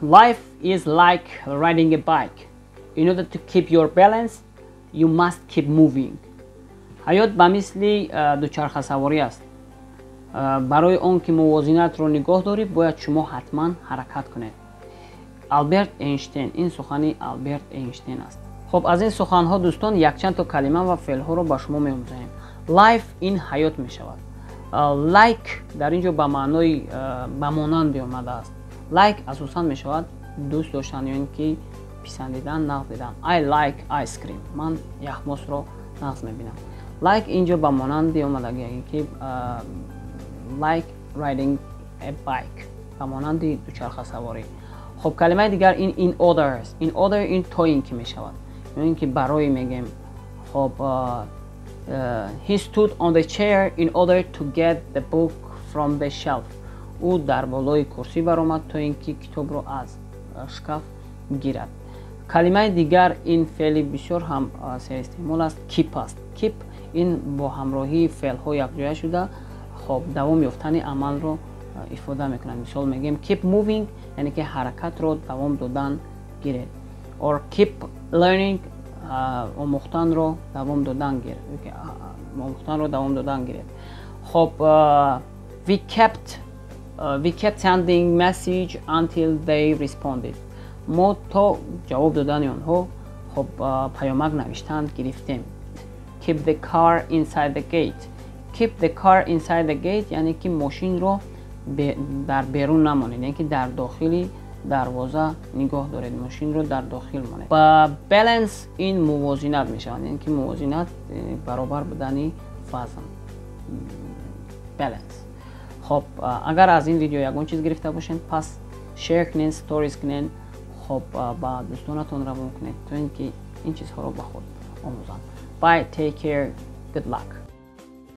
Life is like riding a bike. In order to keep your balance, you must keep moving. Ҳаёт ба мисли дучархасаворӣ аст. Барои он ки мувозинатро нигоҳ дорӣ, бояд шумо ҳатман ҳаракат кунед. Алберт Эйнштейн. Ин сухани Алберт Эйнштейн аст. Хуб, аз ин суханҳо, дӯстон, якчанд то калима ва феълҳоро ба шумо меомӯзонем. Life ин ҳаёт мешавад. Like дар ин ҷо ба маънои ба монанде омадааст. Like асосан мешавад дӯст доштан ё ин ки писандидан, нағз дидан. I like ice cream. Ман яхмосро нағз мебинам. Like ин ҷо ба монанди омадагӣ, ки like riding a bike, ба монанди дучархасаворӣ. Хуб, калимаи дигар ин in order аст. In order ин то ин ки мешавад ё ин ки барои мегем. Хуб, he stood on the chair in order to get the book from the shelf. Ӯ дар болои курсӣ баромад, то ин ки китобро аз шкаф гирад. Калимаи дигар ин феъли бисёр ҳам серистеъмол аст, keep аст. Keep ин бо ҳамроҳии феълҳо якҷоя шуда, хоб, давом ёфтани амалро ифода мекунад. Мисол мегӯем keep moving, яъне ки ҳаракатро давом додан гиред, or keep learning, омӯхтанро давом додан гир, омӯхтанро давом додан гиред. Хоб, we kept sending message until they responded. Мо то ҷавоб додани онҳо, хоб, паёмак навиштан гирифтем. Keep the car inside the gate. Keep the car inside the gate, яъне ки мошинро дар берун намонед, яъне ки дар дохили дарвоза нигоҳ доред, мошинро дар дохил монед. Ва balance ин мувозинат мешавад, яъне ки мувозинат, баробар будани вазн, balance. Хоб, агар аз ин видео ягон чиз гирифта бошед, пас share кунед, stories кунед, хоб, ба дӯстонатон равон кунед, то ин ки ин чизҳоро ба худ омӯзанд. Bye, take care, good luck.